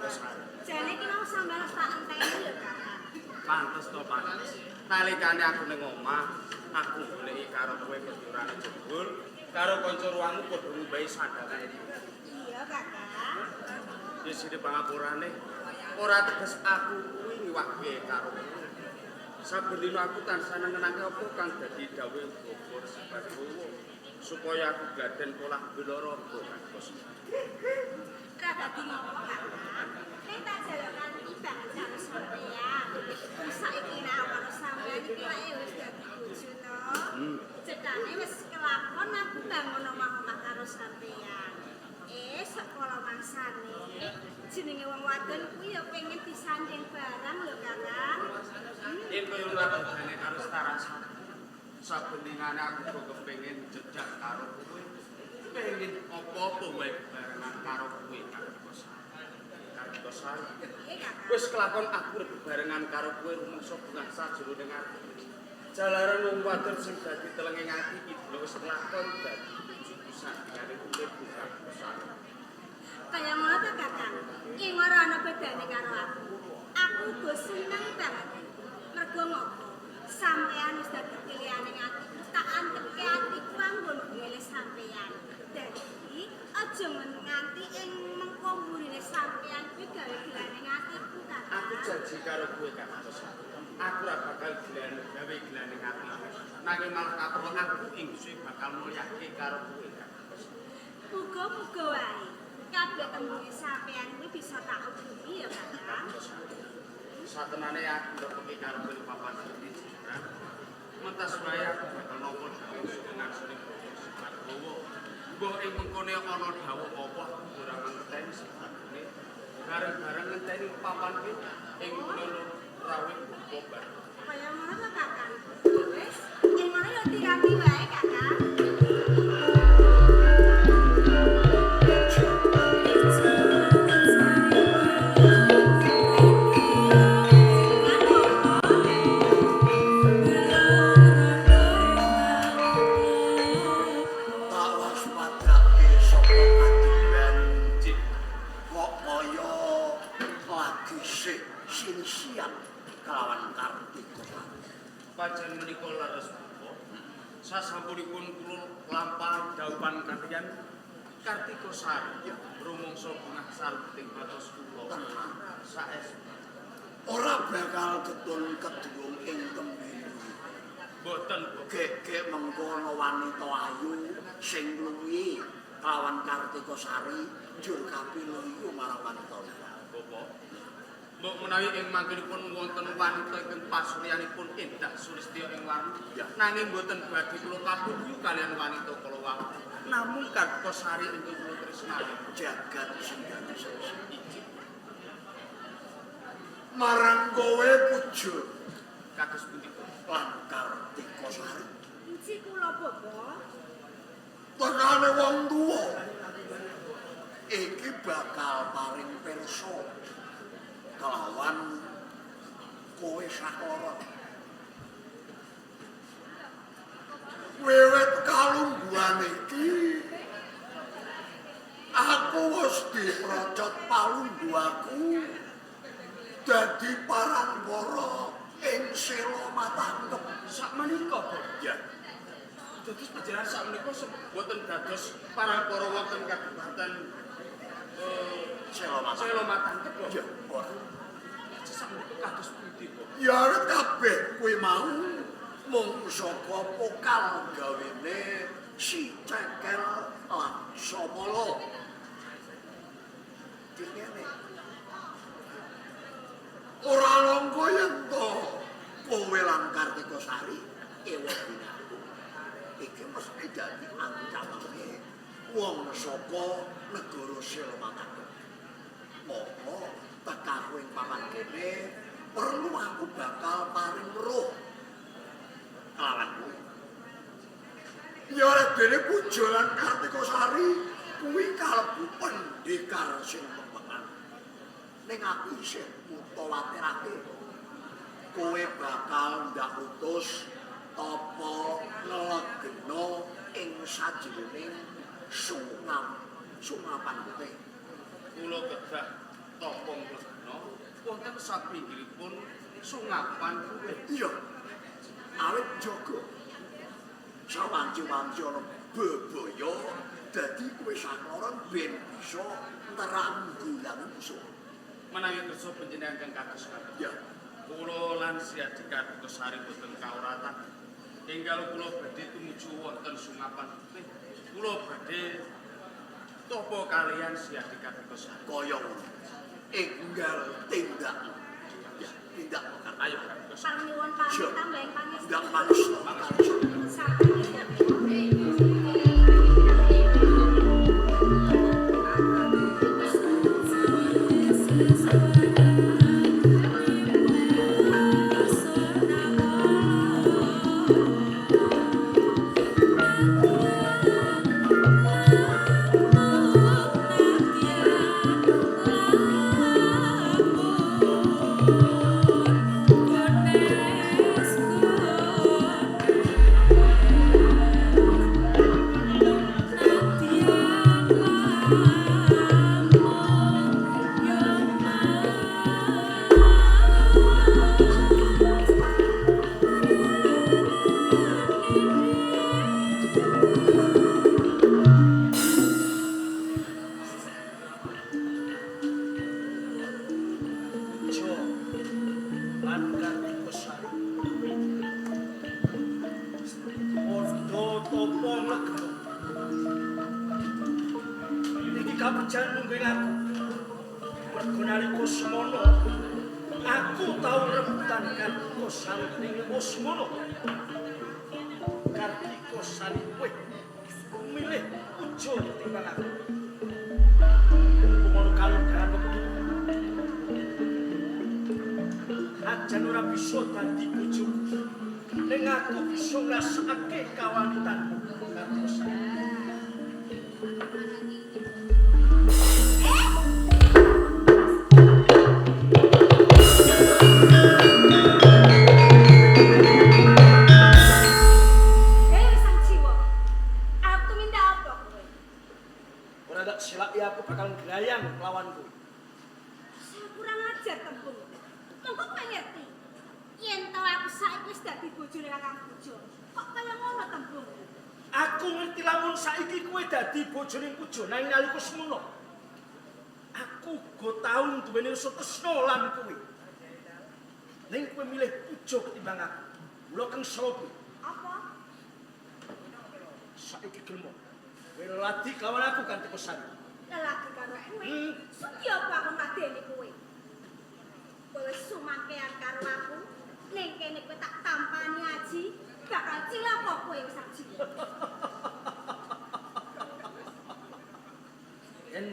Kartika Sari. Jane iki mau sampeyan tak enteni lho, Kakang. Pantes to pantes. Nalikane aku ning omah, aku goleki karo kowe kedurane jebul, karo kanca ruangmu padha ngumbahi sandangane. Iya, Kakang. Ya sire pangapurane. Ora teges aku kuwi ngiwake karo kowe. Saben dina aku tansah nengenake apa kang dadi dawuhe Bapak Resi Barwowo supaya aku gladen polah bela raga Kartika Sari. Ora dadi ngopo, Kakang. Nek tak jaluk kanthi banget karo sampeyan. Wong saiki nek aku karo sampeyan iki lek wis dadi bojo to. Cetane wis kelakon aku bangun omah-omah karo sampeyan. Sekolah mangsane jenenge wong wadon kuwi ya pengen disanding barang lho, Kakang. Yen kaya ora bedane karo setara. Saben dingane aku kok kepengin jejak karo kowe. Pengen apa-apa wae bebarengan karo kowe Kartika Sari. Kartika Sari. Piye, Kakang? Wis kelakon aku urip bebarengan karo kowe rumangsa bungah sajroning ati. Jalaran wong wadon sing dadi telenging ati iki wis kelakon dadi bojoku sandingane urip Kartika Sari. Kaya ngono to, Kakang. Ing ora ana bedane karo aku. Aku uga seneng banget. Mergo ngopo? Sampeyan wis dadi pilihane atiku, tak antepke atiku anggon milih sampeyan. Dadi aja nganti ing mengko mburine sampeyan kuwi gawe gilane atiku, Kakang. Aku janji karo kowe Kartika Sari. Aku ora bakal gilane gawe gilane ati. Nanging malah kapro aku ing suwe bakal mulyake karo kowe Kartika Sari. Muga-muga wae kabeh tembunge sampeyan kuwi bisa tak ubumi ya, Kakang. Satenane aku ndepeki karo kowe papan iki jujur. Mentas wae aku bakal nampa dawuh saka ngarsane Bapak Sumargowo. Mbah ing mengkone ana dawuh apa aku ora mangerteni sebabne. Bareng-bareng ngenteni papan kuwi ing ngono rawuh buka bareng. Kaya ngono to, Kakang. Wis, ing ngono ya tirati wae, Kakang. Tak waspadake saka kaduwen Cik, kok kaya lagi sih sinsian kelawan Kartika Sari. Pancen menika leres Bapak. Sasampunipun kula lampahan dhawuhan kaliyan Kartika Sari rumangsa bungah salebeting batos kula. Tenang. Saestu Ora bakal ketun kedurung ing tembilu. boten Bapak. Gek-gek mengkono wanita ayu sing luwi kelawan Kartika Sari njur kapiluyu marang wanita liya. Bapak. Mbok menawi ing mangkenipun wonten wanita ingkang pasuryanipun endah sulistya ing warna. Ya. Nanging boten badhe kula kapiluyu kaliyan wanita kala wau. Namung Kartika Sari ingkang kula tresnani. Jagat sing dadi seksi. Ijik Marang kowe puja kados pundi Bapak? lan Kartika Sari. Inci kula, Bapak. Tekane wong tuwa iki bakal paring pirsa kelawan kowe saklara. Wiwit kalungguhan iki aku wis diprocot palungguhaku dadi parangpara ing sela matangkep. Sakmenika Bapak. Ya, Dados panjenengan sakmenika boten dados parang para wonten kabupaten sela matangkep. Sela Matangkep Bapak. Ya, ora. Sakmenika kados pundi Bapak? Ya arep kabeh kuwi mau mung saka pokal gawene si Cekel Laksamala. Dene. Ora langka yen to kowe lan Kartika Sari ewa dinaku. Iki mesti dadi ancamane wong saka negara Sela Matangkep. Moko tekaku ing papan kene perlu aku bakal paring weruh kelawan kuwi. Ya ora dene Puja lan Kartika Sari kuwi kalebu pendekar sing kembangan. Ning aku isih mutawatirake kowe bakal ndak utus tapa nglegena ing sajroning sungam sungapan putih. Kula kedah tapa mlegna wonten sapinggiripun sungapan kuwi. Iya. Awit jaga. Sawanci-wanci ana bebaya dadi kowe sakloron ben bisa teranggulangi musuh. Menawi kersa panjenengan kang kados ngaten. Ya. Kula lan Sri Adi Kartika Sari boten kawratan. Enggal kula badhe tumuju wonten sungapan putih. Kula badhe tapa kaliyan Sri Adi Kartika Sari. Kaya ngono. Enggal tindak. Ya, tindak Kartika. Ayo Kartika Sari. Parniwon pamit tambahing pangestu. Ndak pangestu.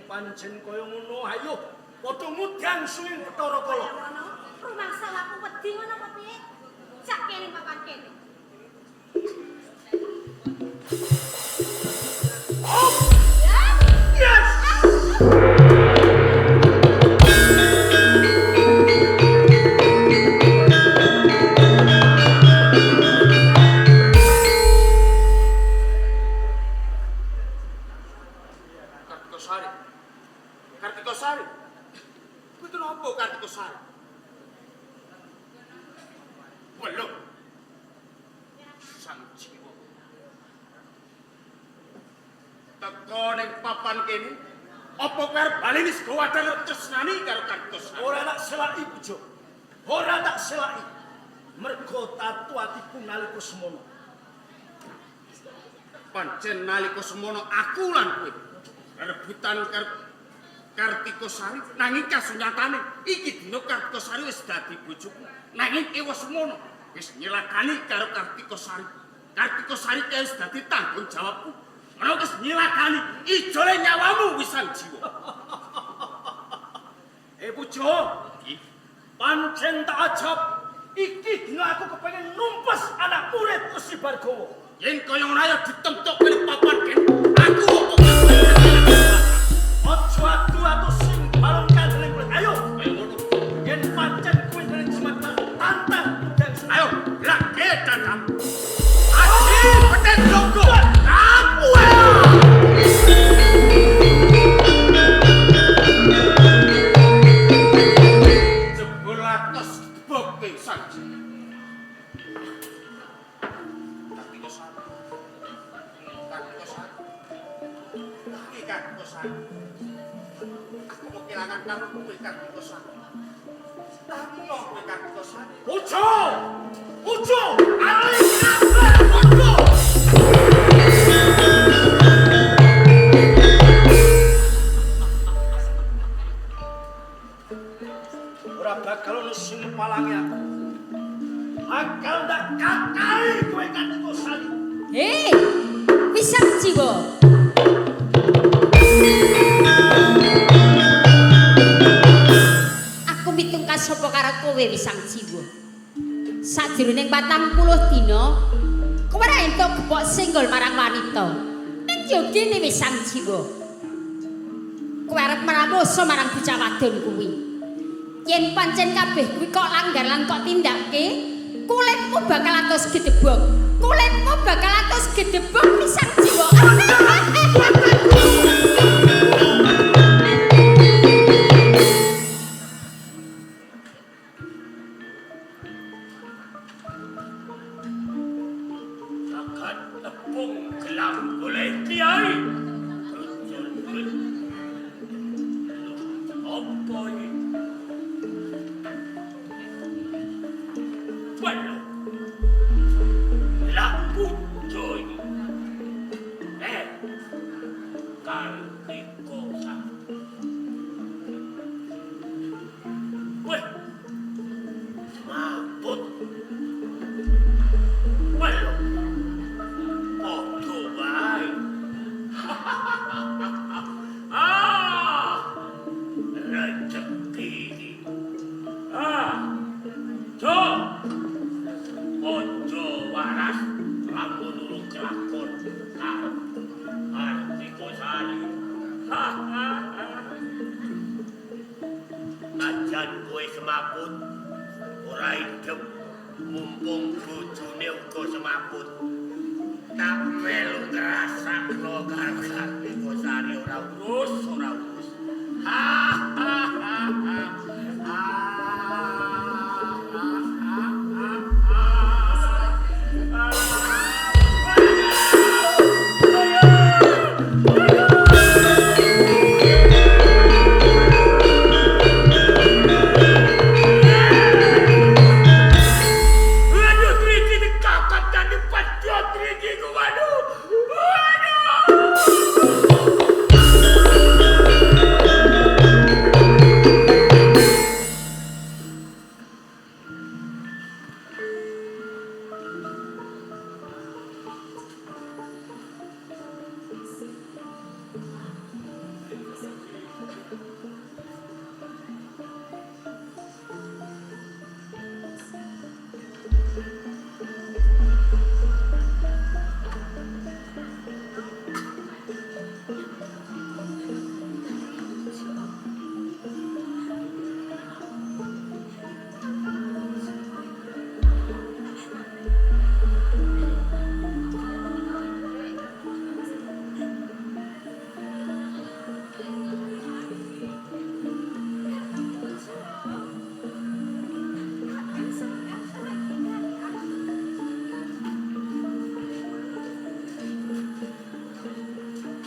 Pancen kaya ngono, ayo padha ngudang suwing Bathara Kala. Ngono, rumangsa aku wedi ngono apa piye? Cak kene papan kene. Oh! Yes! Ora tak selaki. Mergo tatu atiku nalika semono. Pancen nalika semono aku lan kowe rebutan Kartika Sari nanging kasunyatane iki dina Kartika Sari wis dadi bojoku. Nanging ewa semono wis nyilakani karo Kartika Sari. Kartika Sari wis dadi tanggung jawabku. Menawa wis nyilakani ijole nyawamu wisan jiwa. Pujo, pancen tak ajab iki dina aku kepengin numpes anak murid Resi Bargawa. Yen kaya ngono ayo ditemtok kene papan kene. Aku opo aja adu-adu sing balung kandeling kulit. Ayo kaya ngono. Yen pancen kuwi dene jimat tantang udang. Ayo lake dandam. Aji petet logo. Aku. Kartika Sari. Aku mau kelangan karo kowe Kartika Sari. Tapi yo kowe Kartika Sari. Ojo! Ojo! Ali kabeh ojo! Ora bakal ono sing malangi aku. Bakal ndak kakai kowe Kartika Sari. Hei, Wisang Jiwa. Aku mitungkas sapa karo kowe Wisang Jiwa. Sajroning 40 dina, kowe ora entuk gepok senggol marang wanita. Ning yo kene Wisang Jiwa. Kowe arep mramoso marang bocah wadon kuwi. Yen pancen kabeh kuwi kok langgar lan kok tindake, kulitmu bakal atos gedebok. Kulitmu bakal atos gedebok Wisang Jiwa. Jagat tepung gelang golek kiai. Apa iki? Waduh. Lah pujo iki. Kartika Sari. Weh. Mabut. Waduh. Padha wae. Ah! Rezeki iki. Ah! Jo! Ojo waras lamun urung kelakon karo Kartika Sari. Najan kowe semaput ora idep mumpung bojone uga semaput. Tak melu ngrasakno karo Kartika Sari ora urus, ora urus. Ha ha ha ha. Aduh, Triji dikakat dan dipedot Triji ku, waduh. Waduh.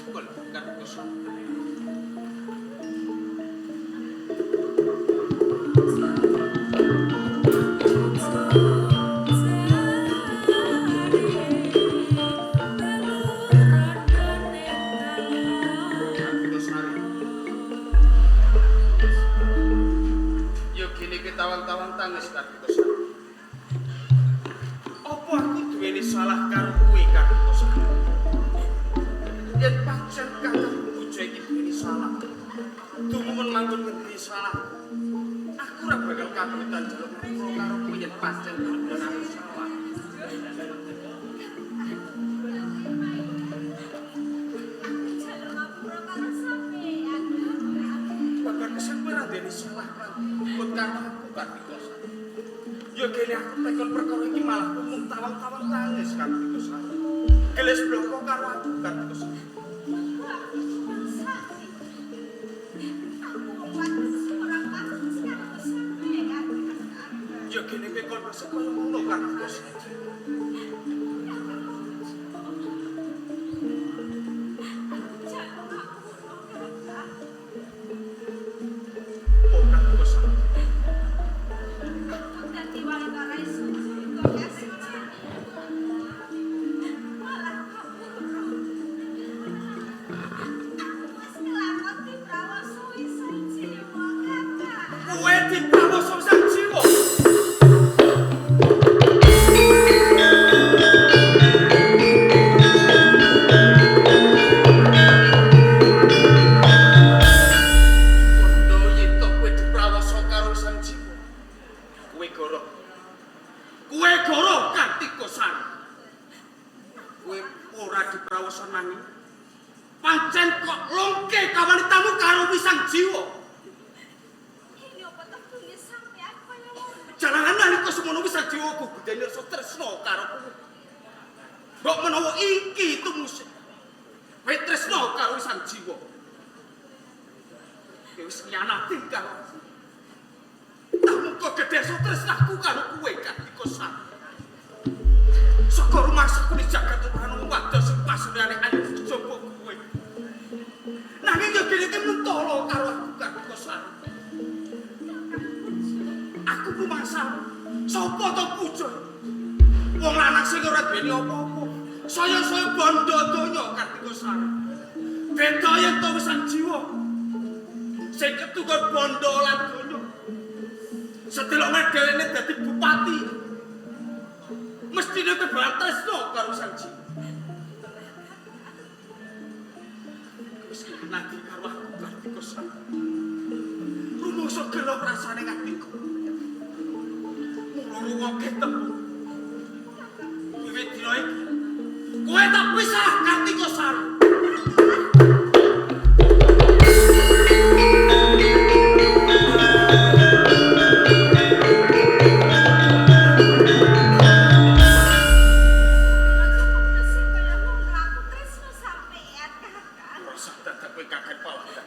Kok Kartika Sari. Kartika Sari. Yo gini ketawang-tawang tangis Kartika Sari. Apa aku duweni salah karo kowe Kartika Sari? Yen pancen kakang bojo iki duweni salah. Tumuwun manggon ngendi salah. Aku ora bakal kabutan njaluk ngapura karo kowe yen pancen temen aku salah. Jaluk ngapura karo sampean. Babar kesan kowe ora duweni salah lan ikut karo aku Kartika Sari. Ya kene aku tekon perkara iki malah mung tawang-tawang tangis Kartika Sari. Gelis bloko karo aku Kartika Sari. Aku wates ora pantes karo sampean. Ya kene kowe kon masuk kaya ngono Kartika Sari. Jaluk ngapura. ora diprawosa nanging pancen kok longke kawanitamu karo Wisang Jiwa. Ini apa tembunge sampean kaya ngono? Jalaran nalika semono Wisang Jiwa kugudene rasa tresna karo kowe. Mbok menawa iki tumuse kowe tresna karo Wisang Jiwa. Kowe wis nyanati karo aku. Tak mungko gedhe rasa tresnaku karo kowe Kartika Sari. Saka rumangsaku ning jagat ora ana wadon sing pasuryane ayu kejaba kowe. Nanging yo kene iki mentolo karo aku Kartika Sari. Aku rumangsa sapa to puja? Wong lanang sing ora duweni apa-apa. Saya-saya bondo donya Kartika Sari. Beda yen to Wisang Jiwa. Sing ketunggal bondo lan donya. Sedelok dheweke dadi bupati. Mestine kowe bakal tresno karo Sang Jiwa. Wis nadi karo aku Kartika Sari. Rumangsa gelo rasane atiku. Mula rungokke tembung. Wiwit dina iki kowe tak pisah Kartika Sari. Aku tresno sampean, Kakang. Rasa dadak kowe kaget pawak.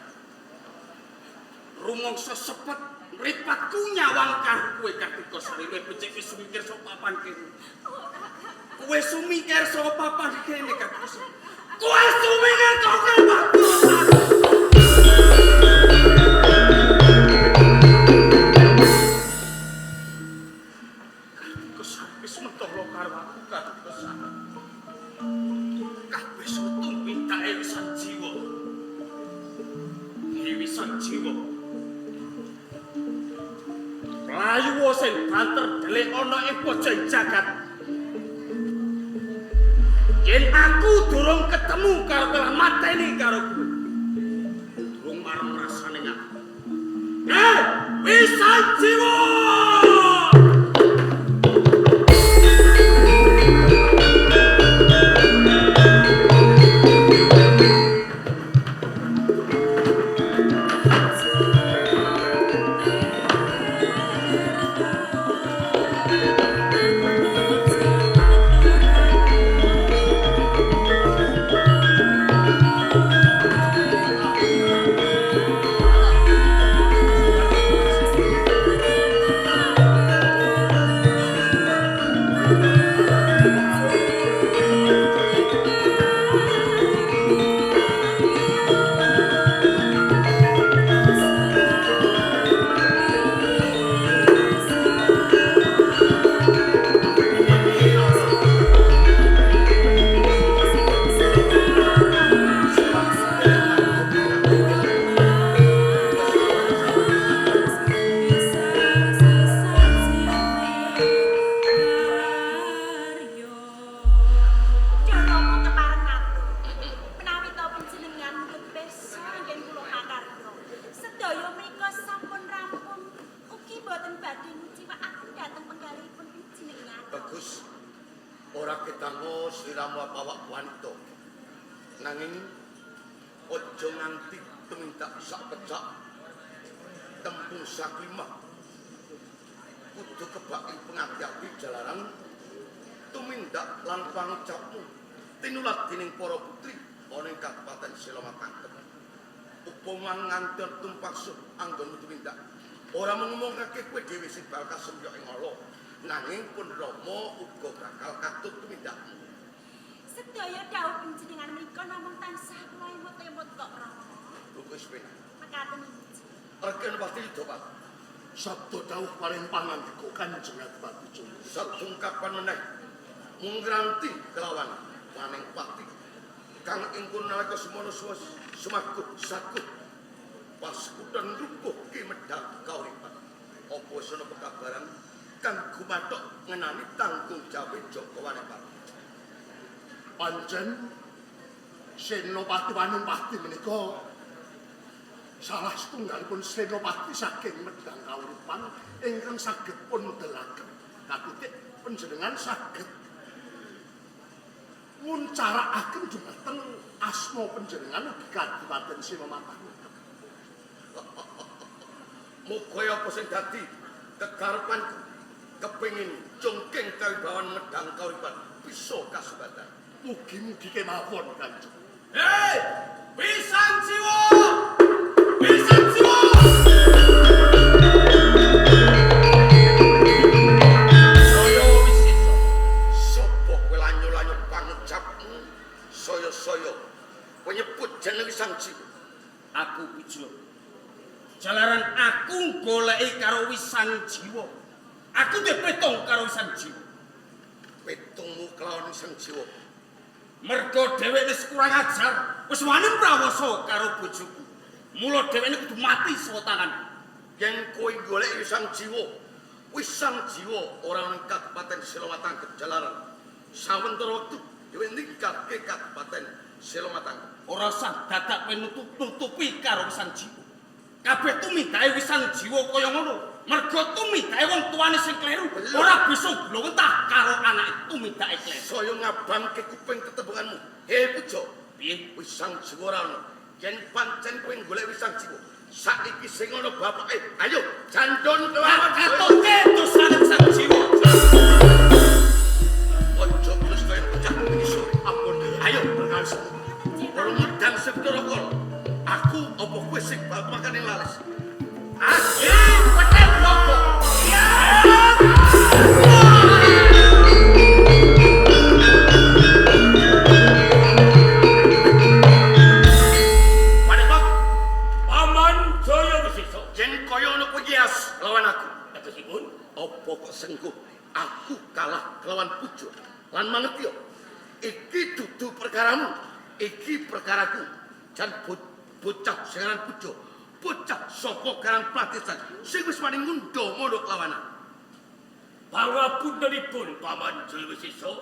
Rumangsa sepet mripatku nyawang karo kowe Kartika Sari luwih becik wis sumikir saka papan kene. Ora, Kakang. Kowe sumikir saka papan kene Kartika Sari. Kowe sumikir saka papan Sari. Kartika Sari wis mentolo karo aku Kartika Sari. Kabeh tumpitake Wisang Jiwa. Wisang Jiwa. Mlayu sing banter delik ana ing pojok jagat. Yen aku durung ketemu karo kowe lan mateni karo kowe. Durung marem rasane aku. Wisang Jiwa! Rama kepareng ngatur. Menawi ta panjenengan mundhut pirsa anggen kula makarya. Sedaya menika sampun rampung. Ugi boten badhe nguciwakaken dhateng penggalihipun panjenengan. Bagus. Ora ketango sliramu awak wanita. Nanging aja nganti tumindak sak pecak tempung saklimah. Kudu kebaki pengati-ati jalaran tumindak lan pangucapmu tinulat dening para putri ana ing Kabupaten Selomatangkep. Upama nganti tumpaksa anggonmu tumindak ora mung ngomongake kowe dhewe sing bakal kasembyok ing ala, nanging pun Rama uga bakal katut tumindakmu. Sedaya dawuh panjenengan menika namung tansah kula emot-emot kok Rama. Wis penak. Mekaten iki. Reken pasti coba. Sabda dawuh paring pangandika Kanjeng Adipati Jaya. Sabung kapan meneh mung ngranti kelawan waning pati kang ing kono nalika semono sumakuh sakuh paskutan rubuh ki medhang kauripan. Apa wis ana pekabaran kang gumathok ngenani tanggung jawabe Jaka Wanepati? Pancen Senopati Wanempati menika salah setunggalipun senopati saking Medhang Kauripan ingkang saged pun medalaken. Katitik panjenengan saged Nguncarakaken dumateng asma panjenengan ugi Kadipaten Silomatang. Muga apa sing dadi kekarepanku kepengin cungking kawibawan Medang Kauripan bisa kasebatan. Mugi-mugi kemawon Kanjeng. Hei, Wisang Jiwa! Wisang Jiwa! Saya wis iso. Sopo kowe lanyo-lanyo pangucapmu saya-saya kowe nyebut jeneng Wisang Jiwa. Aku Pujo. Jalaran aku goleki karo Wisang Jiwa. Aku duwe petung karo Wisang Jiwa. Petungmu kelawan Wisang Jiwa. Mergo dheweke wis kurang ajar, wis wani prawasa karo bojoku. Mula dheweke kudu mati saka tanganku. Yen kowe goleki Wisang Jiwa, Wisang Jiwa ora nang Kabupaten Selowatangkep jalaran. Sawentara wektu dhewe ninggalke Kabupaten Selowatangkep. Ora usah dadak kowe nutup-nutupi karo Wisang Jiwa. Kabeh tumindake Wisang Jiwa kaya ngono. Mergo tumindake wong tuane sing kleru, ora bisa glowentah karo anake tumindake kleru. Saya ngabangke kuping tetembunganmu. He Pujo, Piye? Wisang Jiwa ora ono. Yen pancen kowe golek Wisang Jiwa, saiki sing ana bapake, ayo jandon kelawan Katoke dosane Wisang Jiwa. Ojo terus kaya bocah iki sore. Ampun Ayo, perkawis. Ora mudang sepira kala. Aku apa kowe sing bal makane laris? Ah, Petet logo. Padha Paman Jaya Wisesa. Yen kaya ngono kowe kias lawan aku. Tegesipun Apa kok sengguh aku kalah kelawan Pujo? Lan mangerti yo. Iki dudu perkaramu, iki perkaraku. Jan bocah sing aran Pujo, bocah saka Karang Pratesan sing wis wani ngundha ngono kelawanan. Pangapuntenipun Paman Jaya Wisesa.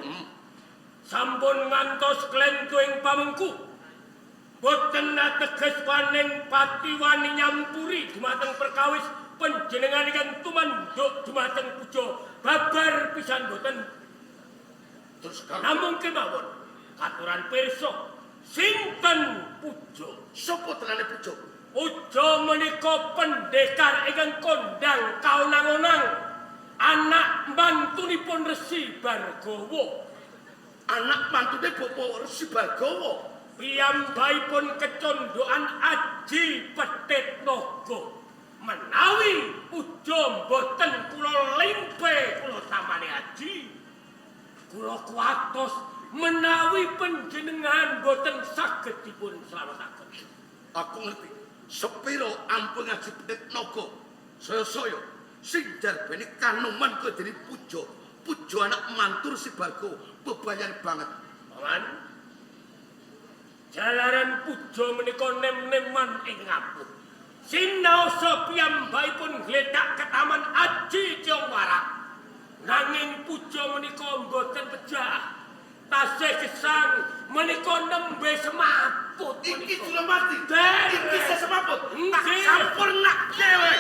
Sampun ngantos klentu ing pamengku. Boten ateges paning pati wani nyampuri dumateng perkawis panjenengan ingkang tumanduk dumateng puja babar pisan boten. Terus karo Namung kemawon katuran pirsa sinten puja? sapa tenane Pujo? Puja menika pendekar ingkang kondang kaonang-onang, anak mantunipun Resi Bargawa. Anak mantune Bapak Resi Bargawa. Piyambakipun kecondokan aji Petit Naga. Menawi puja mboten kula limpe kula tamane aji, kula kuwatos menawi panjenengan mboten saged dipun slametaken. Aku ngerti. Sepiro ampun ngaji Petit Naga. Saya-saya sing jarbene kanoman kaya dene Pujo. Pujo anak mantu Resi Bargawa, bebayan banget. Paman, jalaran puja menika nem-neman ing ngapuh. Sinaosa piyambakipun gletak ke taman aji Ciung Warak. Nanging puja menika mboten pejah. Tasih gesang menika nembe semaput. Iki sudah mati. Derek. Iki semaput. Tak Nggih. sampurna dhewe.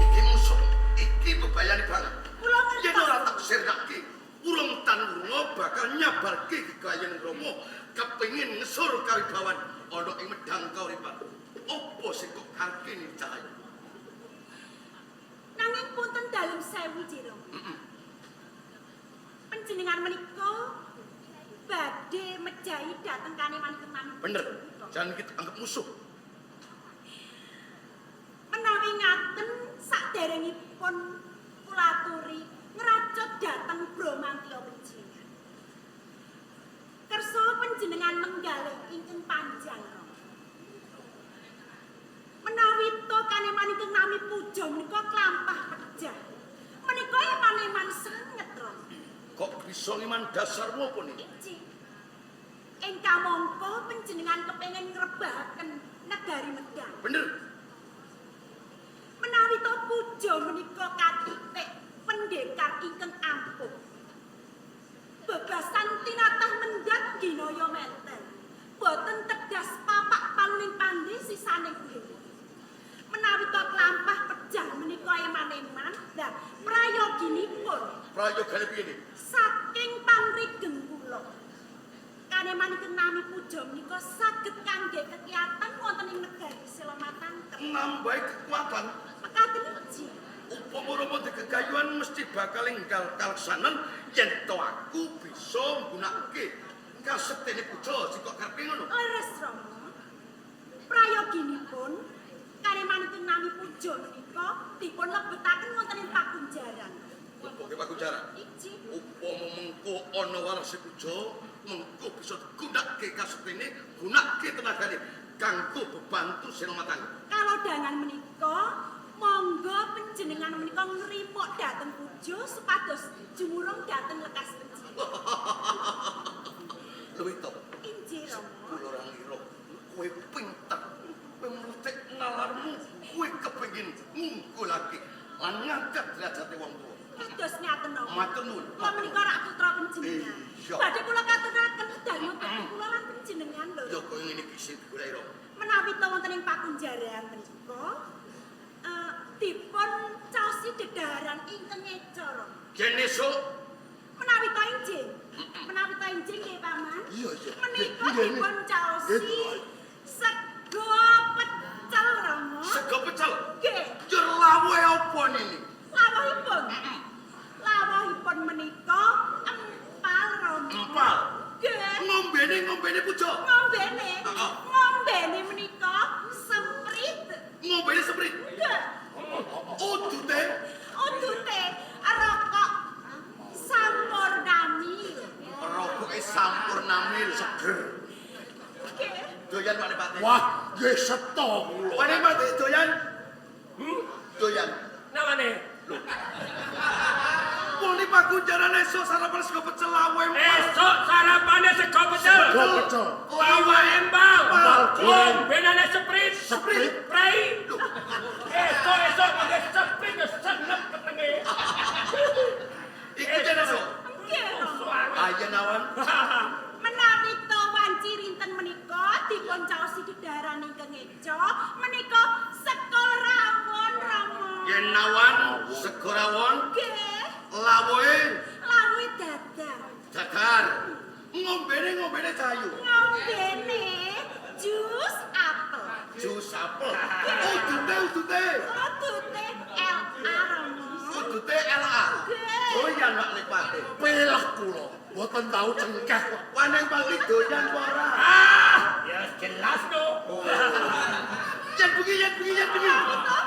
Iki musuh, iki bebayane banget. Kula Yen ora ngertos. tak sirnake, urung tan urunga bakal nyabarke gegayen Rama kepengin ngesur kawibawan ana ing Medang Kauripan. Apa sing kok karepne Cahaya? Nanging punten dalem sewu Jero. Panjenengan menika badhe mejahi dhateng kaneman kenan. Bener, jangan kita anggap musuh. Menawi ngaten saderengipun kula aturi ngracut dhateng Brahmantya panjenengan. Kersa panjenengan menggalih ingkang panjang. Menawi to kaneman ingkang nami puja menika klampah pejah. Menika eman-eman sanget, Rom. Kok bisa ngiman dasarmu apa nih? Inci. Ing kamangka panjenengan kepengin ngrebahaken negari Medang. Bener, Menawi to puja menika katitik pendekar ingkang ampuh. Bebasan tinatah mendhat ginaya menten. Boten tedas papak paluning pandhe sisaning bumi. Menawi to klampah pejah kaneman. Lah prayoginipun Prayogane piye iki? Saking pangrigeng kula. Kaneman ingkang nami puja menika saged kangge kekiatan wonten ing negari Selomatangkem. Nambahi kekuatan. Mekaten uji. Upama Rama dikegayuhan mesti bakal enggal kaleksanan yen to aku bisa nggunakake kasektene puja sing kok karepe ngono. Leres Rama. Prayoginipun kaneman ingkang nami puja menika dipun lebetaken wonten ing pakunjaran. Leboke pakunjaran. Iji. Upama mengko ana warase puja, mengko bisa digunakake kasektene, gunakake tenagane kanggo bebantu Selomatangkem. Kalodhangan menika monggo panjenengan menika ngripuk dhateng puja supados jumurung dhateng lekas panjenengan. Luwih to. Injih Rama. Kula ora ngira kowe pinter, kowe mletik nalarmu, kowe kepengin ngunggulake lan ngangkat derajate wong tuwa. Kados ngaten napa? Matur nuwun. Kula menika rak putra panjenengan. Iya. Badhe kula katuraken dharma bakti kula lan panjenengan lho. Ya kowe ngene iki sing digoleki Rama. Menawi to wonten ing pakunjaran menika dipun caosi dedaharan ingkang ngeca Rama. Yen esuk Menawi to injing. Menawi to injing nggih Paman. Iya, iya. Menika Iya, iya. dipun caosi Iya. sego pecel Rama. sego pecel. Nggih. Njur lawuhe apa nini? Lawuhipun. Lawuhipun menika empal Rama. Empal. Nggih. Ngombene ngombene puja. Ngombene. Heeh. Ngombene menika semprit. Ngombene seprit. Nggih. Udute Udute rokok sampurnami. rokoke sampurnamil seger. Nggih. Doyan Pak Pati. Wah, nggih seto kula. Pak Pati doyan. Doyan. Namane? Wong ni pakunjaran esuk sarapan sego pecel lawuhe empal. Esuk sarapane sego pecel. Sego pecel. Lawuhe empal. Empal goreng. Ngombenane seprit. Seprit. Prei. Esuk-esuk ngombe seprit ya senep petenge. Iku jen esuk. Nggih Rama. Ayen awan. Menawi to wanci rinten menika dipun caosi dedaharan ingkang ngeca menika sekul rawon Rama. Yen awan sego rawon Nggih. lawuhe Lawuhe dadar. dadar. Ngombene ngombene cahayu. Ngombene jus apel. Jus apel. Udute udute. Udute LA Rama. Udute LA. Nggih. Doyan Pak Nikmati. Pelek kula, mboten tau cengkeh kok. Waneng pati doyan apa ora? Ah, ya jelas no. Yen bengi yen bengi yen bengi. Menawi to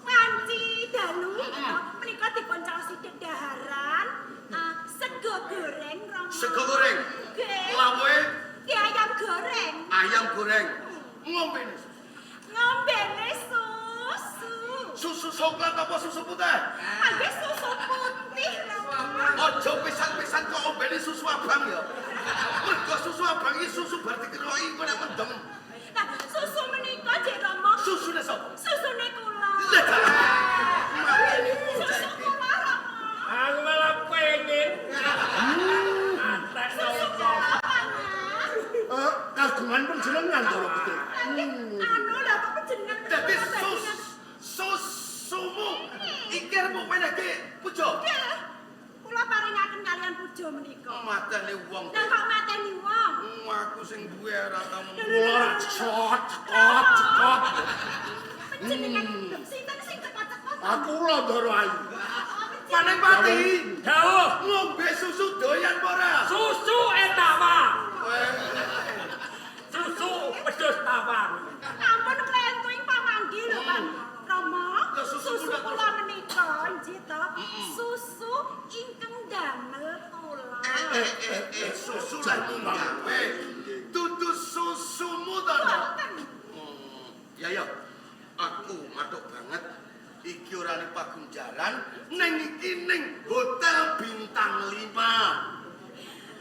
wanci dalu menika dipun caosi dedaharan sego goreng Rama. Sego goreng. Nggih. Lawuhe Nggih, ayam goreng. ayam goreng. Ngombene Ngombene susu. susu coklat apa susu putih? Angge susu putih Rama. Aja pisan-pisan kok ombene susu abang ya. Mergo susu abang iki susu bar dikeroki engko nek mendem. Nah, susu menika Jek Rama. Susune sapa? Susune kula. Lah dalah. Mateni bocah Susu iki. kula Rama. Aku malah pengen. Atek Susu kula Paman. Kagungan panjenengan Ndara Putri. Anu lha kok panjenengan Dadi susumu iki arep mbok wenehke puja. Nggih. Kula paringaken kalian puja menika. Mateni wong. Lah kok mateni wong? Aku sing duwe ora tau. Kula ora cekot, cekot, cekot. Panjenengan sinten sing cekot-cekot? Aku lho Ndara Ayu. Paneng pati. Dawuh, Ngombe susu doyan apa ora? susu etawa. Susu wedhus tawar. Ampun klentu ing pamanggih lho, Pak. Rama, Lah, susu susu kula kula menika nggih to, susu ingkang damel kula. Susu lah gawe. Dudu susumu to. Nduk. Boten. Ya ya. Aku matuk banget. Iki ora ning pagunjaran, ning iki ning hotel bintang 5.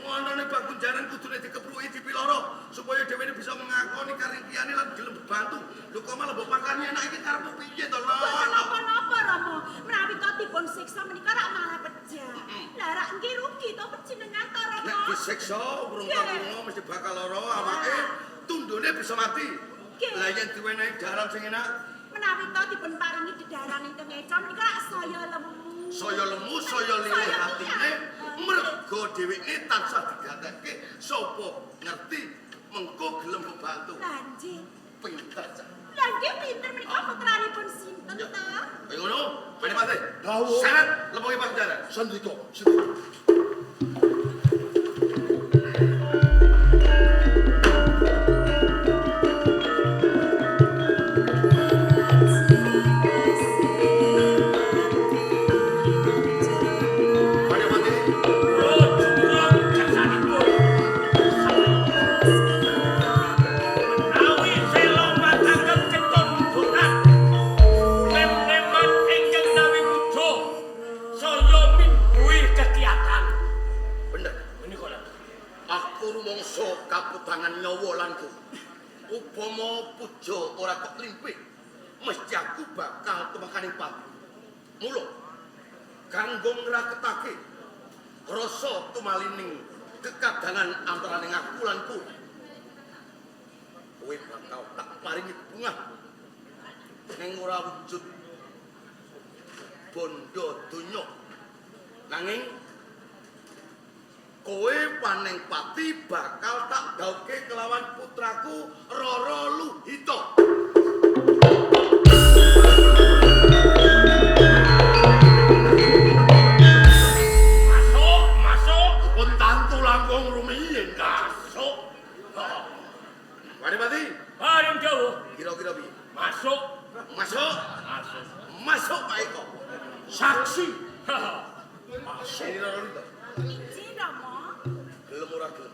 Ngono ning pagunjaran kudune dikepruki dipiloro supaya dheweke bisa ngakoni karingkiyane lan gelem bebantu. Lho kok malah mbok pakani enak iki karepmu piye to, Boten Lon? napa-napa, Rama. Menawi to dipun siksa menika rak malah pejah. Lah rak nggih rugi to panjenengan to, Rama. Nek disiksa urung tau lunga mesti bakal lara awake, tundune bisa mati. Nggih. Lah yen diwenehi dalan sing enak, Menawi Menawi to dipun paringi dedharan ingkang eca menika lak saya lemu. Saya lemu, saya lilih atine mergo dheweke tansah digatekke sapa ngerti mengko gelem membantu. Lah nggih. Pinter cah. Lah nggih pinter menika putranipun sinten to? Kaya ngono, Wanipati. Dawuh. Syarat leboke pajaran. Sendika, sendika. Wanipati. Kula jurung kersanipun. Menawi sela matanggep ketun donan. Nem-neman ingkang nawi puja saya mimbuhi kegiatan. Bener. Menika lho. Aku rumangsa kaputangan nyawa lanku. Upama puja ora kok limpih, mesti aku bakal tumekaning pati. Mula kanggo ngraketake rasa tumalining kekadangan antaraning aku lan kowe. Kowe bakal tak paringi bungah ning ora wujud bondo donya. Nanging kowe paning pati bakal tak dauke kelawan putraku Rara Luhita. Masuk, masuk, Pun tantu langkung rumiyin, Kang. masuk. Heeh. Wanipati, Paring dawuh, kira-kira piye? masuk, Masuk, masuk. masuk Pak Eko. Saksi. Heeh. Masuk. Ini Rara Luhita. Injih Rama. Gelem ora gelem.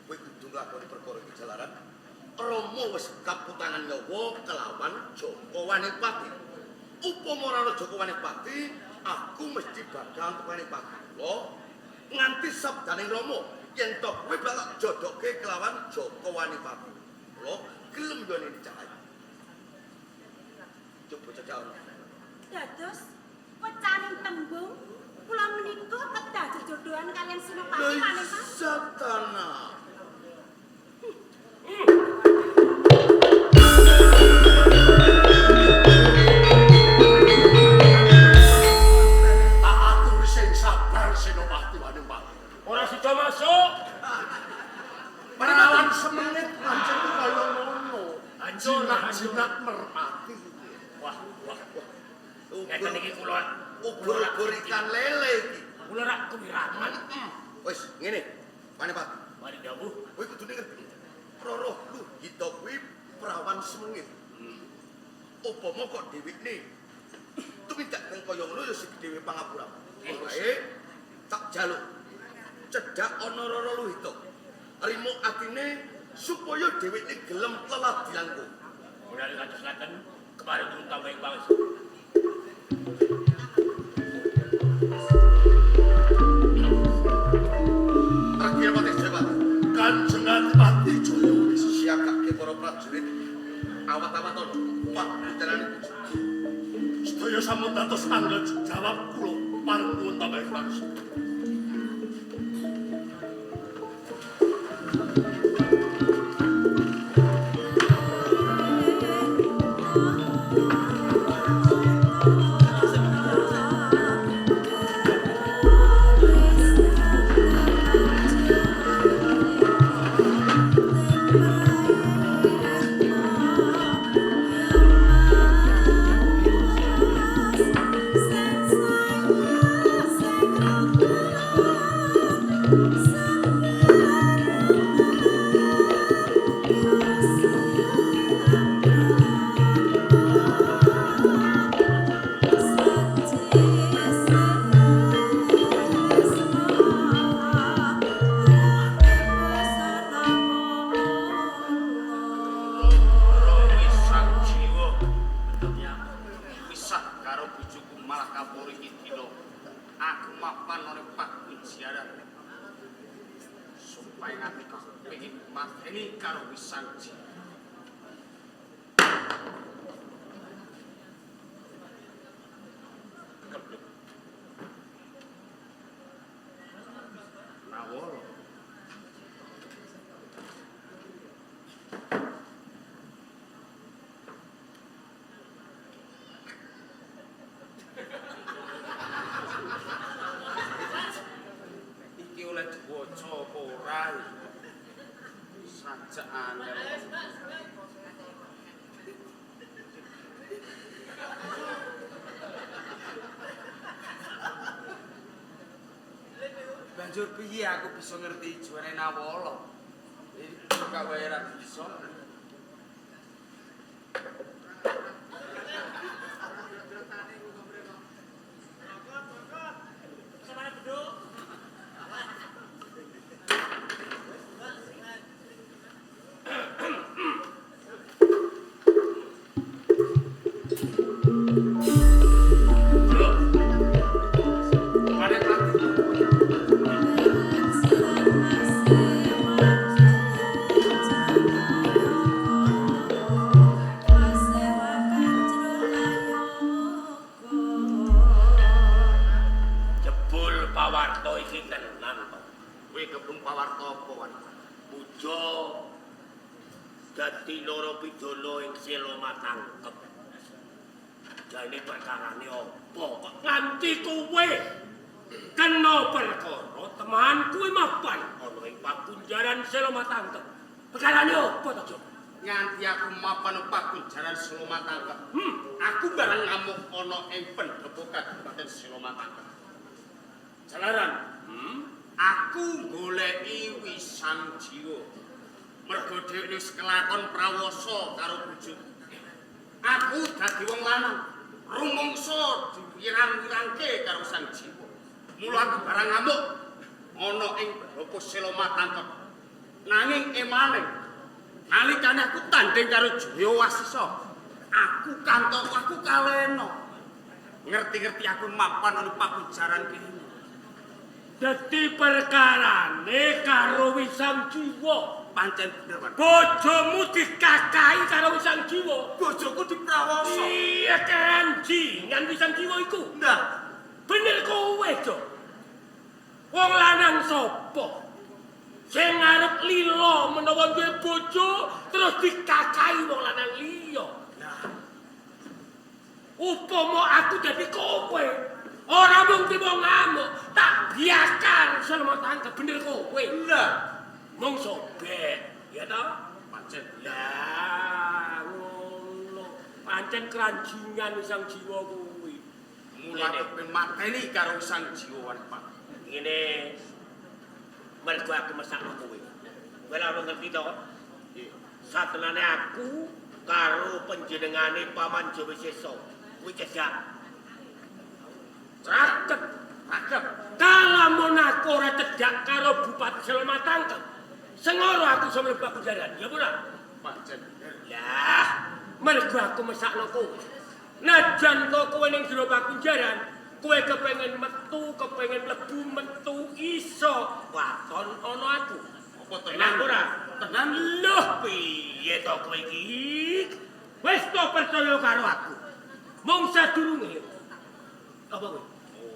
Kowe kudu nglakoni perkara iki jalaran. Rama wis kaputangan nyawa kelawan Jaka Wanipati. Upama ora ana Jaka Wanipati, aku mesti bakal tekani pati. Lho, nganti sabdaning Rama yen to kowe bakal jodohke kelawan Jaka Wanipati. Lho, gelem yo niki cah. Coba jajal. Dados pecaning tembung kula menika kedah jejodohan kalian Senopati Lha paning pati. satana. Tak aturi sing sabar Senopati Wanipati. Ora sida masuk. Perawan semenit pancen kaya ngono. Hancur, Jinak-jinak merpati. Wah, wah, wah. Ngeten iki kula Ubur-ubur ikan lele iki. kula rak kewiraman. Wis, ngene. Wanipati. Paring dawuh. Kowe kudune ngerti. Rara Luhita kuwi prawan semengit. Upama kok dhewekne tumindak kang kaya ngono ya sing dhewe pangapura. Wae tak jaluk cedhak ana Rara Luhita. Rimo atine supaya dhewekne gelem leladianku. Menawi kados ngaten kemarin turun tambahi pangestu. Rakyat Jawati, Kanjeng Adipati Jaya Wisesa. siagake para prajurit awat-awaton pakucarane puji. Sedaya sampun dados tanggung jawab kula pareng nuwun tambahi pangestu. Wisang jiwa. Wisah karo bojoku malah kapur iki dina. Aku mapan ana pakunjaran. Supaya nganti kepengin mateni karo wisang jiwa. Keblek. Nawala. Cek angel. Banjur piye aku bisa ngerti juane Nawala? Iki kok wae ra bisa. Jebul pawarta iki tenan to. Kowe kepung pawarta apa wan? Puja dadi Narapidana ing Sela Matangkep. Jane perkarane apa kok nganti kowe kena perkara teman kuwi mapan ana ing pakunjaran Sela Matangkep. Perkarane apa to, Jo? Nganti aku mapan pakunjaran Sela Matangkep. Aku bareng ngamuk ana ing pendopo Kabupaten Sela Matangkep. Jalaran, aku goleki Wisang Jiwa. Mergo dheweke wis kelakon prawasa karo bojoku. Aku dadi wong lanang, rumangsa diwirang-wirangke karo Sang Jiwa. Mula aku barang ngamuk ana ing pendopo Sela Matangkep. Nanging emane nalikane aku tanding karo Jaya Wasisa, aku kantoku aku kalena. Ngerti-ngerti aku mapan ana pakujaran kene. Dadi perkarane karo Wisang Jiwa. Pancen bener, Wan. Bojomu dikakahi karo Wisang Jiwa. Bojoku diprawasa. Iya keranjingan Wisang Jiwa iku. Nah, bener kowe, Jo. Wong lanang sapa sing arep lila menawa duwe bojo terus dikakahi wong lanang liya? Lah, upama aku dadi kowe, ora mung tiba ngamuk, tak biakar Sela Matangkep. Bener kowe. Lah, mung sobek, ya toh? Pancen. Lah, ngono. Pancen keranjingan Wisang Jiwa kuwi. Mula kepen mateni karo Wisang Jiwa, Wan. Ngene mergo aku mesakno kowe. Kowe ora ngerti to? Satenane aku karo panjenengane Paman Jawisesa kuwi cedhak. Cakep, cakep. Kalamun aku ora cedhak karo Bupati Sela Matangkep, sengoro aku iso mlebu pakunjaran, ya ora? Pancen. Lah, mergo aku mesakno kowe. Najan to kowe ning jero pakunjaran, kowe kepengin metu, kepengin mlebu metu iso waton ana aku. Apa tenan ora? Tenan. Loh, piye to kowe iki? Wis to percaya karo aku. Mung sadurunge. Apa kowe?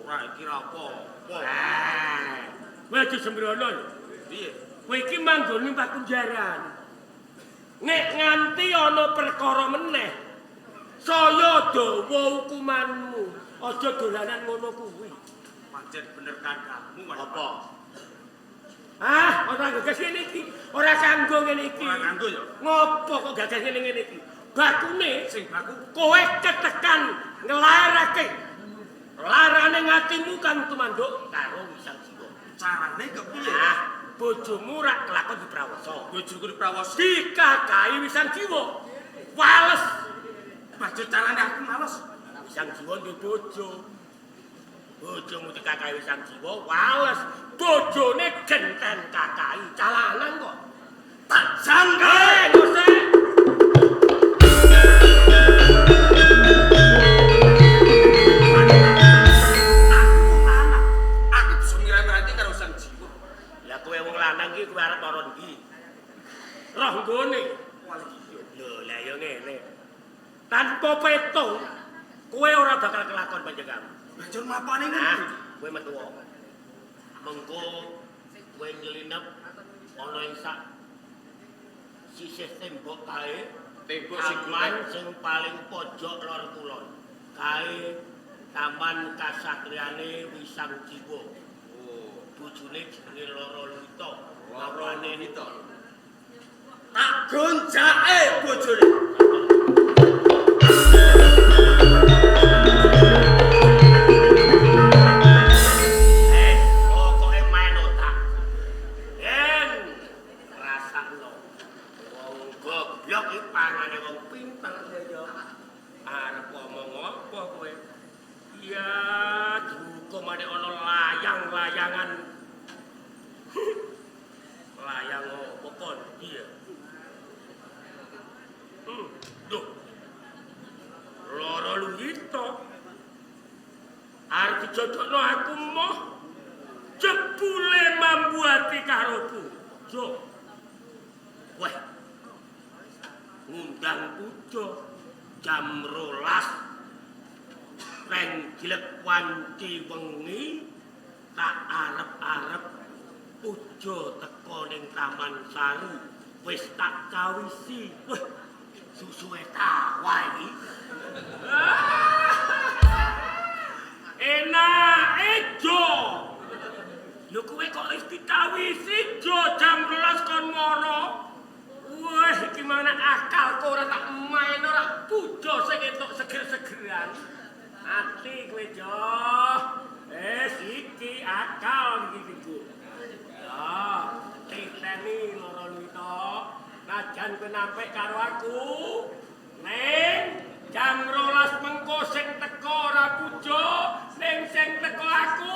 Ora iki ra apa-apa. Ah, kowe aja sembrono lho. Piye? Kowe iki manggon ning pakunjaran. Nek nganti ana perkara meneh, saya dawa hukumanmu. Aja dolanan ngono kuwi. Pancen bener kandhamu, Mas. Apa? Ah, ora gagas ngene iki. Ora kanggo ngene iki. Ora kanggo ya. Ngopo kok gagas ngene ngene iki? Bakune sing baku kowe ketekan nglairake larane ngatimu kang tumanduk karo Wisang Jiwa. Carane kepiye? Ah, bojomu rak kelakon diprawasa. Bojoku diprawasa. Dikakahi Wisang Jiwa. Wales. Baju carane aku males. Wisang Jiwa duwe bojo. Bojomu dikakahi Wisang Jiwa, wales. Bojone genten kakahi calanan kok. Tak jangkau. Ngose. Aku wong lanang. Aku bisa ngira-ngira karo Sang Jiwa. Lah kowe wong lanang iki kowe arep ora ndi? Roh nggone. Lho, lah ya ngene. Tanpa petung kowe ora bakal kelakon panjenenganmu. Banjur mapane Nah, ngono. kowe metu. Mengko kowe nyelinep ana ing sak sisih tembok kae, Tembok sing taman sing paling pojok lor kulon. Kae taman kasatriyane Wisang Jiwa. Oh, Bojone jenenge Loro Luwita. Loro Luwita. Tak gonjake bojone. Pokoke main otak. Yen rasakno. Wong goblok iki pangane wong pinter ya. Arep omong apa kowe? Iya, dihukum nek ana layang-layangan. Layang apa kon piye? Duh. Loro luwito. Arep dijodhokno aku moh. Jebule mambuati karo pujo. Weh. Ngundang pujo jam 12. Reng jilek wanci wengi tak arep-arep pujo teko ning Taman Sari wis tak kawisi. Weh, susuwe tawa iki. Enak jo. Lho kowe kok wis dikawisi jo jam 12 kon moro. Wah, iki mana akal kok ora tak main ora pujo sing entuk seger-segeran. Ati kowe jo. Iki akal iki iki. Ya, titeni loro luwita. Najan kowe nampik karo aku, ning jam 12 mengko sing teko ora pujo, ning sing teko aku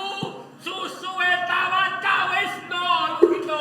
susuwe tawan kawisno luwita.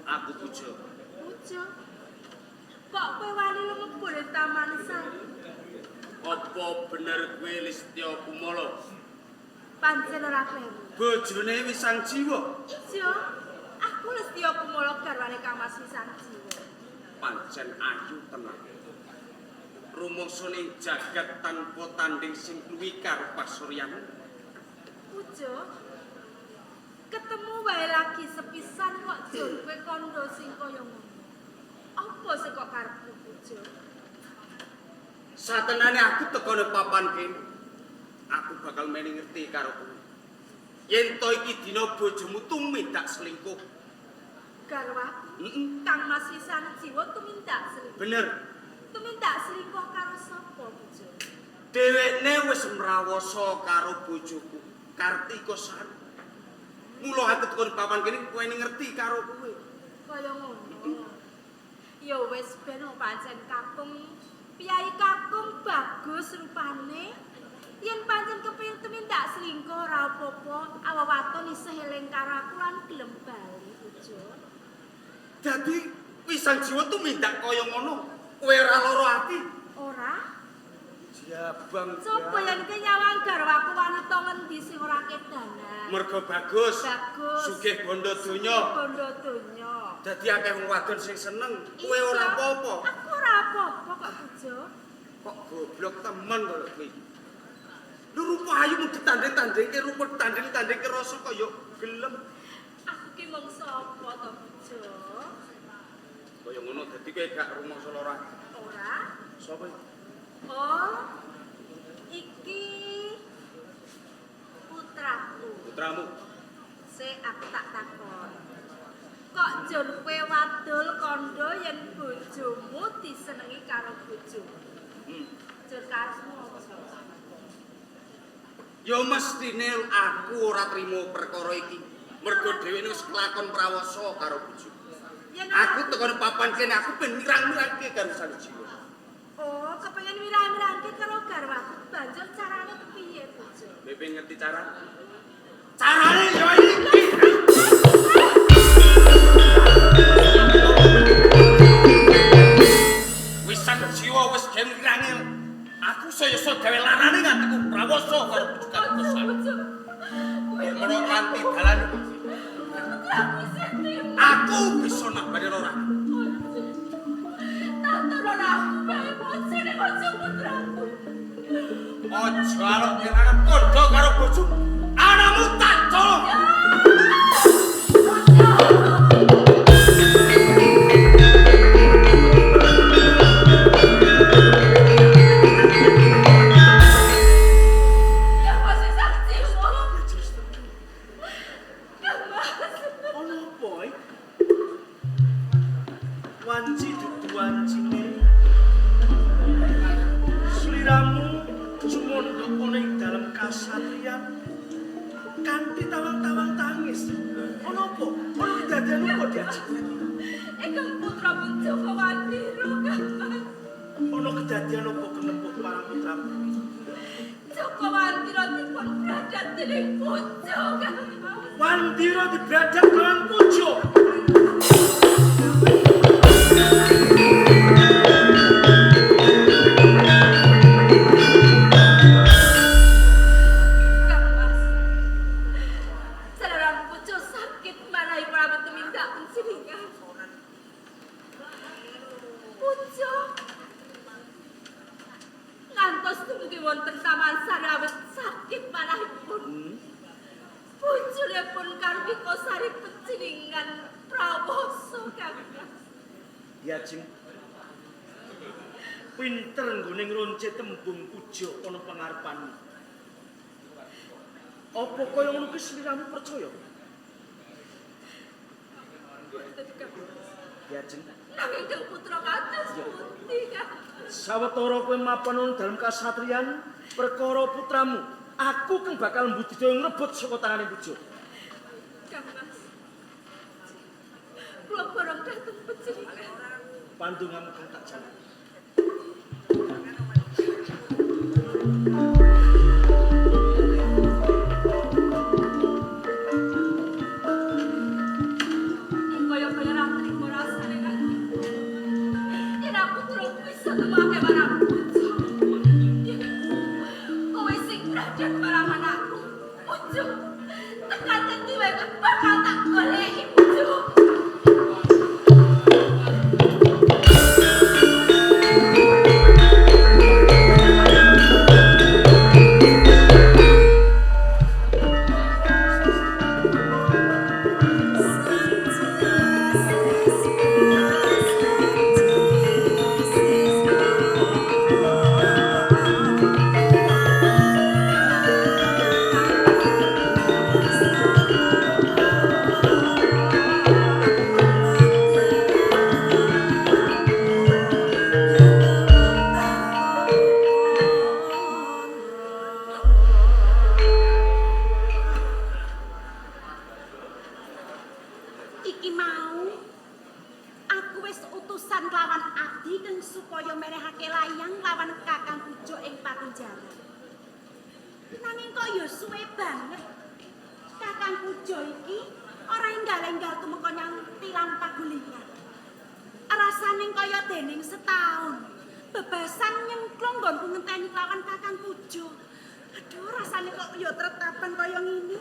Aku Pujo. Pujo. Kok kowe wani lumebu ning Taman Sari? Apa bener kowe Listya Kumala? Pancen ora kleru. Bojone Wisang Jiwa. Iya. Aku Listya Kumala garwane Kang Mas Wisang Jiwa. Pancen ayu tenan. Rumangsa ning jagat tanpa tanding sing luwih karo pasuryan. Pujo. Ketemu wae lagi sepisan kok jur kowe kandha sing kaya ngono. Apa sing kok karepmu Pujo? Satenane aku teko nang papan kene. Aku bakal meni ngerti karo kowe. Yen to iki dina bojomu tumindak selingkuh. Garwaku, Kang Mas Wisang Jiwa tumindak selingkuh. Bener. Tumindak selingkuh karo sapa, Pujo? Dhewekne wis mrawasa karo bojoku, Kartika Sari. Mula aku teko papan kene kowe ngerti karo kowe. Kaya ngono. Ya wis ben pancen kakung, piyai kakung bagus rupane. Yen pancen kepengin tumindak selingkuh ora apa-apa, awak waton isih eling karo aku lan gelem bali, Pujo. Dadi Wisang Jiwa tumindak kaya ngono, kowe ora lara ati? Ora. Jabang. Coba yen ki nyawang garwaku wanita ngendi sing ora kedanan. Mergo bagus. Bagus. Sugih bondo donya. Bondo donya. Dadi akeh wong wadon sing seneng, kowe ora apa-apa. Aku ora apa-apa kok, Pujo. Kok goblok temen to kowe. Lho rupa ayu mung ditanding-tandingke rupa tanding-tandingke rasa kaya gelem. Aku ki mung sapa to, Pujo? Kaya ngono dadi kowe gak rumangsa lara. Ora. Sapa iki? Oh. Iki putraku. Putramu. Sik aku tak takon. Kok njur kowe wadul kandha yen bojomu disenengi karo bojomu? Njur karepmu apa? Ya mestine aku ora trimo perkara iki. Mergo dheweke wis kelakon prawasa karo bojoku. Aku tekan papan kene aku ben mirang-mirangke karo Sang Jiwa. Oh, kepengen mirang-mirangke karo garwaku. Banjur carane kepiye, Bojo? Kowe pengen ngerti cara? Carane ya iki. Wis Sang Jiwa wis gawe mirange. Aku saya-saya gawe larane ngatiku prawasa karo bojo Kartikasari. Menawa kanthi dalan aku bisa nambani ora. Aja alok kelangan kandha karo bojomu. Anakmu tak colong. Ya masih Sang Jiwa. Ono apa e? Wanci dudu wancine. Sliramu sumandhak ana ing dalem kasatriyan kanthi tawang-tawang tangis. Ono apa? Ono kedadian apa, Dik? Ingkang putra pun Joko Wandira, Kang Mas. Ono kedadian apa kenepuh marang putramu? Joko Wandira dipun bradat dening bojo, Kang Mas. Wandira dibradat kelawan pujo. Kang Mas. Jalaran bojo sakit marahi pramit tumindak panjenengan. Bojo ngantos dumugi wonten Taman Sari awit sakit parahipun. Bojone Kartikasari panjenengan prawasa, Kang Mas. Ya, Jeng. Pinter nggone ngronce tembung puja ana pangarepanmu. Apa kaya ngono kuwi sliramu percaya? Boten, Kang Mas. Ya, Jeng. Nanging kang putra kados pundi, Kang Mas? Sawetara kowe mapan ana dalem kasatriyan perkara putramu, aku kang bakal mbudidaya ngrebut saka tangane puja. Kang Mas. Kula borong dhateng panjenengan. Pandungamu kang tak jaluk. Kaya-kaya ra trimo rasane kan. Yen aku terus bisa temake marang bojo. Kowe sing bradat marang anakku, bojo. Tekan endi wae kowe bakal tak goleki, bojo. Iki mau aku wis utusan lawan Adi keng supaya merehake layang lawan Kakang Pujo ing pakunjaran. Nanging kok ya suwe banget. Kakang Pujo iki ora enggal-enggal tumeka nyang tilam pagulingan. Rasane kaya dening setahun. Bebasan nyengklung nggonku ngenteni lawan Kakang Pujo. Aduh, rasane kok ya tretapan kaya ngene.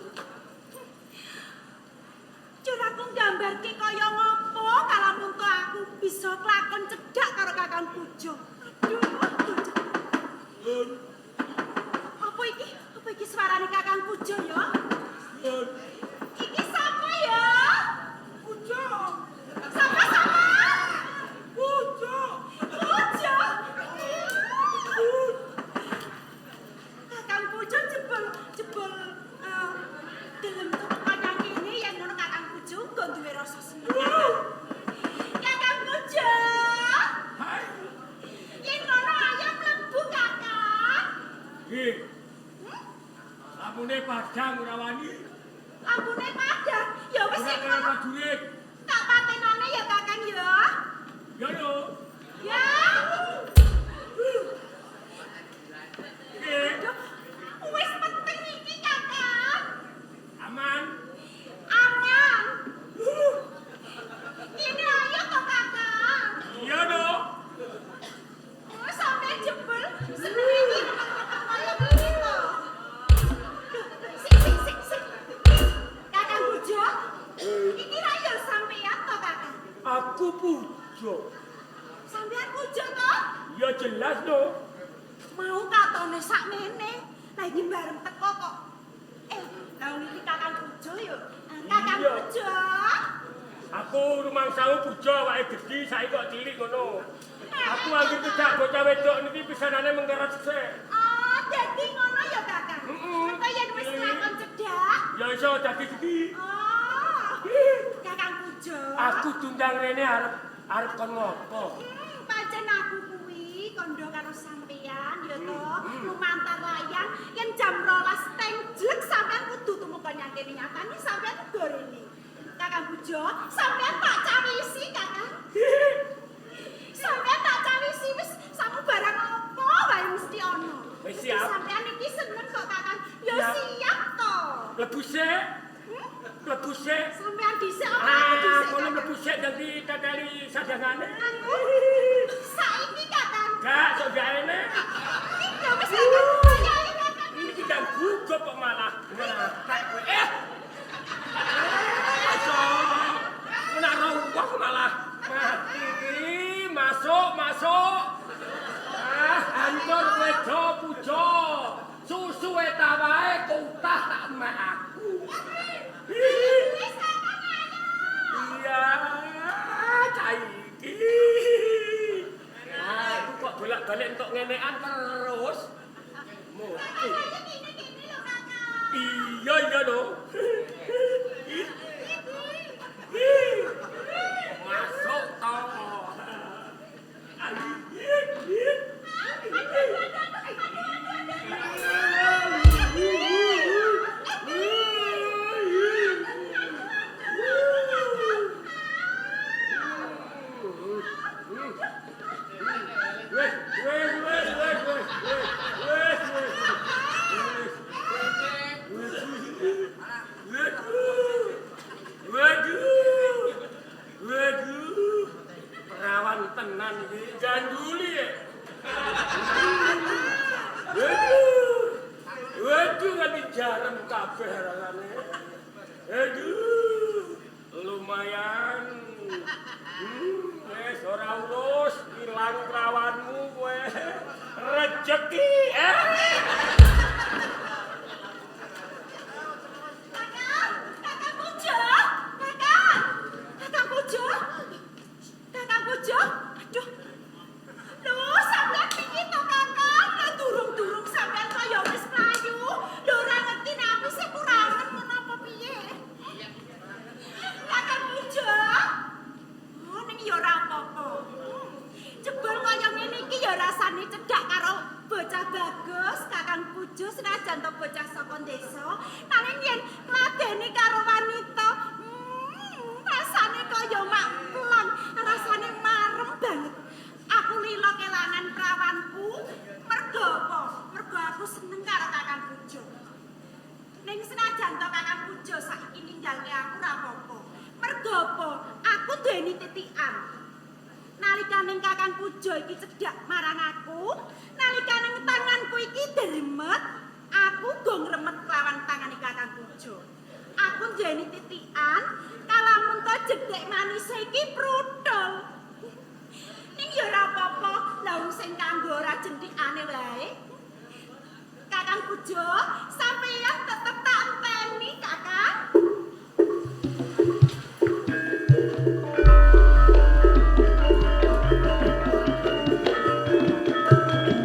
Jur aku nggambarke kaya ngopo kalamun to aku bisa kelakon cedhak karo Kakang Pujo. Aduh, aduh. Apa iki? Apa iki suarane Kakang Pujo ya? Iki sapa ya? Pujo. Sapa sapa? Pujo. Pujo. Kakang Pujo jebul jebul gelem tuku kaya kene. Nggih. Lampune padhang ora wani. Lampune padhang. Ya wis Ora sik kaya ngono. prajurit. Tak patenane ya Kakang ya. Ya lho. Ya. Nggih. Aduh, wis penting iki Kakang. Aman. Aman. Ini ayo to Kakang. Iya lho. Oh, sampe jebul seneng iki kaya ngene to. Duh, sik sik sik sik. Kakang Pujo. Iki ra ya sampeyan to Kakang. Aku pujo. Sampeyan Pujo to? Ya jelas lho. Mau katone sakmene. Lah iki bareng teko kok. Lah iki Kakang Pujo yo. Kakang Iya. Pujo. Aku rumangsamu pujo awake gedhi saiki kok cilik ngono. Aku anggere tidak bocah wedok niki pisanane mengkeret sik. Oh, dadi ngono ya Kakang. Mm-mm. Mengko yen wis lakon cedhak. Ya iso dadi gedhi. Oh. Kakang Pujo. Aku diundang rene arep arep kon ngopo? Pancen aku kuwi kandha karo sampeyan ya to, lumantar layang yen jam 12 teng jlek sampeyan kudu tumeka nyang kene nyatane sampeyan uga rene. Kakang Pujo, sampeyan tak cawisi, Kakang. Sampeyan tak cawisi wis samu barang apa wae mesti ana. Wis Mesti siap. Sampeyan iki seneng kok, Kakang. Ya Siap. siap to. Mlebu sik. Mlebu sik. Sampeyan dhisik apa aku Ah, dhisik? kono Kakang? mlebu sik dadi teteli sadangane. Aku saiki, Kakang. Gak sok gak enak. Ya wis Kakang. Ayo ayo Kakang. Ini tidak gugup kok malah. Ngetak kowe. Masuk. Nek rawuh malah mati iki. Masuk, masuk. Ah, hancur kowe do pujo. Susu wae kutah tak mek aku. Wis Kakang ayo. Iya, cah iki. Aku kok bolak-balik entuk ngenekan terus. Mati. Kakang ayo kene kene lho Kakang. Iya iya lho. Masuk to. Wes wes wes wes wes wes wes. Waduh. Waduh. Waduh. Perawan tenan iki ganduli ya. Waduh. Waduh nganti jarem kabeh rasane. Aduh. Lumayan. Wis ora urus ilang perawanmu kowe. Rejeki. Kakang, Kakang Pujo. Kakang. Kakang Pujo. Kakang Pujo. Aduh. Lho, sampeyan piye to, Kakang? Lho durung-durung sampeyan kaya wis mlayu. Lho ora ngerti nek aku sing kurangan ngono apa piye. Kakang Pujo. Oh, ning ya ora apa-apa. Jebul kaya ngene iki ya rasane cedhak karo bocah bagus, Kakang Pujo senajan to bocah saka desa, nanging yen ngladeni karo wanita, rasane kaya mak plang, rasane marem banget. Aku lila kelangan prawanku, mergo apa? Mergo aku seneng karo Kakang Pujo. Ning senajan to Kakang Pujo saiki ninggalke aku ora apa-apa. Mergo apa? Aku duweni titikan. Nalikane Kakang Pujo iki cedhak marang aku, nalikane tanganku iki dremet, aku go ngremet kelawan tangane Kakang Pujo. Aku duweni titikan, kalamun to jedhek manise iki pruthul. Ning ya ora apa-apa, lah wong sing kanggo ora jenthikane wae. Kakang Pujo, sampeyan tetep